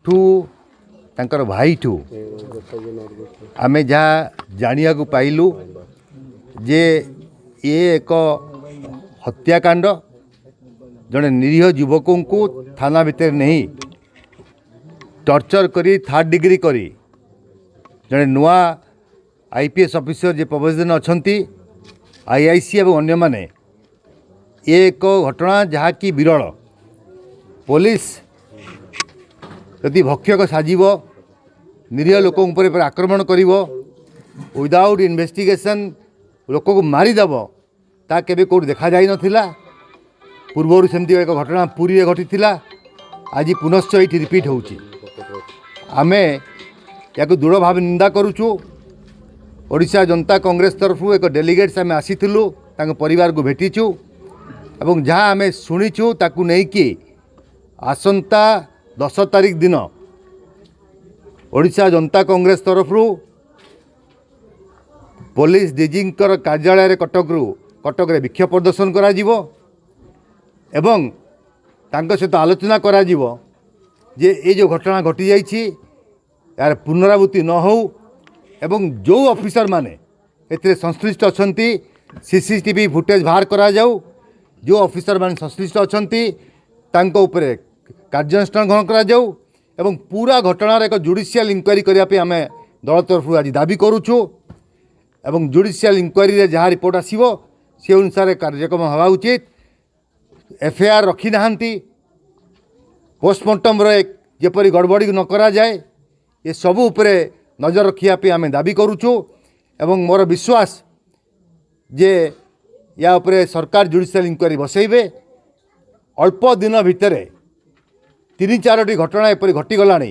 ଠୁ ତାଙ୍କର ଭାଇଠୁ ଆମେ ଯାହା ଜାଣିବାକୁ ପାଇଲୁ ଯେ ଇଏ ଏକ ହତ୍ୟାକାଣ୍ଡ। ଜଣେ ନିରୀହ ଯୁବକଙ୍କୁ ଥାନା ଭିତରେ ନେଇ ଟର୍ଚର କରି ଥାର୍ଡ଼ ଡିଗ୍ରୀ କରି ଜଣେ ନୂଆ ଆଇପିଏସ୍ ଅଫିସର ଯିଏ ପ୍ରବେଶନ ଅଛନ୍ତି, ଆଇଆଇସି ଏବଂ ଅନ୍ୟମାନେ, ଏ ଏକ ଘଟଣା ଯାହାକି ବିରଳ। ପୋଲିସ ଯଦି ଭକ୍ଷକ ସାଜିବ, ନିରୀହ ଲୋକଙ୍କ ଉପରେ ଆକ୍ରମଣ କରିବ, ୱିଦାଉଟ୍ ଇନଭେଷ୍ଟିଗେସନ୍ ଲୋକକୁ ମାରିଦେବ, ତା କେବେ କେଉଁଠି ଦେଖାଯାଇନଥିଲା। ପୂର୍ବରୁ ସେମିତି ଏକ ଘଟଣା ପୁରୀରେ ଘଟିଥିଲା, ଆଜି ପୁନଶ୍ଚ ଏଇଠି ରିପିଟ୍ ହେଉଛି। ଆମେ ୟାକୁ ଦୃଢ଼ ଭାବେ ନିନ୍ଦା କରୁଛୁ। ଓଡ଼ିଶା ଜନତା କଂଗ୍ରେସ ତରଫରୁ ଏକ ଡେଲିଗେଟ୍ସ ଆମେ ଆସିଥିଲୁ, ତାଙ୍କ ପରିବାରକୁ ଭେଟିଛୁ ଏବଂ ଯାହା ଆମେ ଶୁଣିଛୁ ତାକୁ ନେଇକି ଆସନ୍ତା 10 ତାରିଖ ଦିନ ଓଡ଼ିଶା ଜନତା କଂଗ୍ରେସ ତରଫରୁ ପୋଲିସ ଡିଜିଙ୍କର କାର୍ଯ୍ୟାଳୟରେ କଟକରେ ବିକ୍ଷୋଭ ପ୍ରଦର୍ଶନ କରାଯିବ ଏବଂ ତାଙ୍କ ସହିତ ଆଲୋଚନା କରାଯିବ ଯେ ଏ ଯେଉଁ ଘଟଣା ଘଟିଯାଇଛି ଏହାର ପୁନରାବୃତ୍ତି ନ ହେଉ ଏବଂ ଯେଉଁ ଅଫିସରମାନେ ଏଥିରେ ସଂଶ୍ଳିଷ୍ଟ ଅଛନ୍ତି, ସିସିଟିଭି ଫୁଟେଜ୍ ବାହାର କରାଯାଉ, ଯେଉଁ ଅଫିସରମାନେ ସଂଶ୍ଳିଷ୍ଟ ଅଛନ୍ତି ତାଙ୍କ ଉପରେ କାର୍ଯ୍ୟାନୁଷ୍ଠାନ ଗ୍ରହଣ କରାଯାଉ ଏବଂ ପୁରା ଘଟଣାର ଏକ ଜୁଡ଼ିସିଆଲ ଇନକ୍ୱାରି କରିବା ପାଇଁ ଆମେ ଦଳ ତରଫରୁ ଆଜି ଦାବି କରୁଛୁ। ଏବଂ ଜୁଡ଼ିସିଆଲ ଇନକ୍ୱାରିରେ ଯାହା ରିପୋର୍ଟ ଆସିବ ସେ ଅନୁସାରେ କାର୍ଯ୍ୟକ୍ରମ ହେବା ଉଚିତ। ଏଫଆଇଆର୍ ରଖିନାହାନ୍ତି, ପୋଷ୍ଟମର୍ଟମରେ ଯେପରି ଗଡ଼ବଡ଼ି ନ କରାଯାଏ, ଏସବୁ ଉପରେ ନଜର ରଖିବା ପାଇଁ ଆମେ ଦାବି କରୁଛୁ। ଏବଂ ମୋର ବିଶ୍ୱାସ ଯେ ୟା ଉପରେ ସରକାର ଜୁଡ଼ିସିଆଲ ଇନକ୍ୱାରି ବସେଇବେ। ଅଳ୍ପ ଦିନ ଭିତରେ 3 4ଟି ଘଟଣା ଏପରି ଘଟିଗଲାଣି।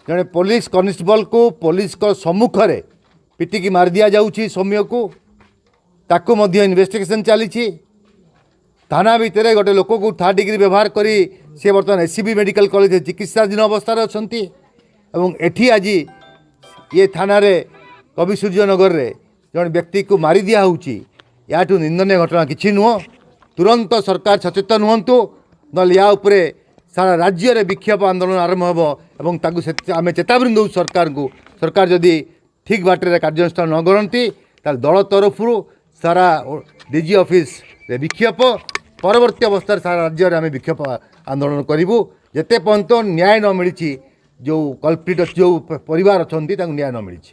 ଜଣେ ପୋଲିସ କନେଷ୍ଟବଲକୁ ପୋଲିସଙ୍କ ସମ୍ମୁଖରେ ପିଟିକି ମାରି ଦିଆଯାଉଛି ସୌମ୍ୟକୁ, ତାକୁ ମଧ୍ୟ ଇନଭେଷ୍ଟିଗେସନ୍ ଚାଲିଛି। ଥାନା ଭିତରେ ଗୋଟେ ଲୋକକୁ ଥାର୍ଡ଼ ଡିଗ୍ରୀ ବ୍ୟବହାର କରି ସେ ବର୍ତ୍ତମାନ ଏସ୍ସିବି ମେଡ଼ିକାଲ କଲେଜରେ ଚିକିତ୍ସାଧୀନ ଅବସ୍ଥାରେ ଅଛନ୍ତି ଏବଂ ଏଠି ଆଜି ଇଏ ଥାନାରେ କବିସୂର୍ଯ୍ୟନଗରରେ ଜଣେ ବ୍ୟକ୍ତିକୁ ମାରି ଦିଆହେଉଛି। ୟାଠୁ ନିନ୍ଦନୀୟ ଘଟଣା କିଛି ନୁହଁ। ତୁରନ୍ତ ସରକାର ସଚେତନ ହୁଅନ୍ତୁ, ନହେଲେ ୟା ଉପରେ ସାରା ରାଜ୍ୟରେ ବିକ୍ଷୋଭ ଆନ୍ଦୋଳନ ଆରମ୍ଭ ହେବ ଏବଂ ତାକୁ ଆମେ ଚେତାବନୀ ଦେଉଛୁ ସରକାରଙ୍କୁ। ସରକାର ଯଦି ଠିକ୍ ବାଟରେ କାର୍ଯ୍ୟାନୁଷ୍ଠାନ ନ କରନ୍ତି, ତାହେଲେ ଦଳ ତରଫରୁ ସାରା ଡିଜି ଅଫିସରେ ବିକ୍ଷୋଭ, ପରବର୍ତ୍ତୀ ଅବସ୍ଥାରେ ସାରା ରାଜ୍ୟରେ ଆମେ ବିକ୍ଷୋଭ ଆନ୍ଦୋଳନ କରିବୁ ଯେତେ ପର୍ଯ୍ୟନ୍ତ ନ୍ୟାୟ ନ ମିଳିଛି, ଯେଉଁ କଲପ୍ରିଟ୍, ଯେଉଁ ପରିବାର ଅଛନ୍ତି ତାଙ୍କୁ ନ୍ୟାୟ ନ ମିଳିଛି।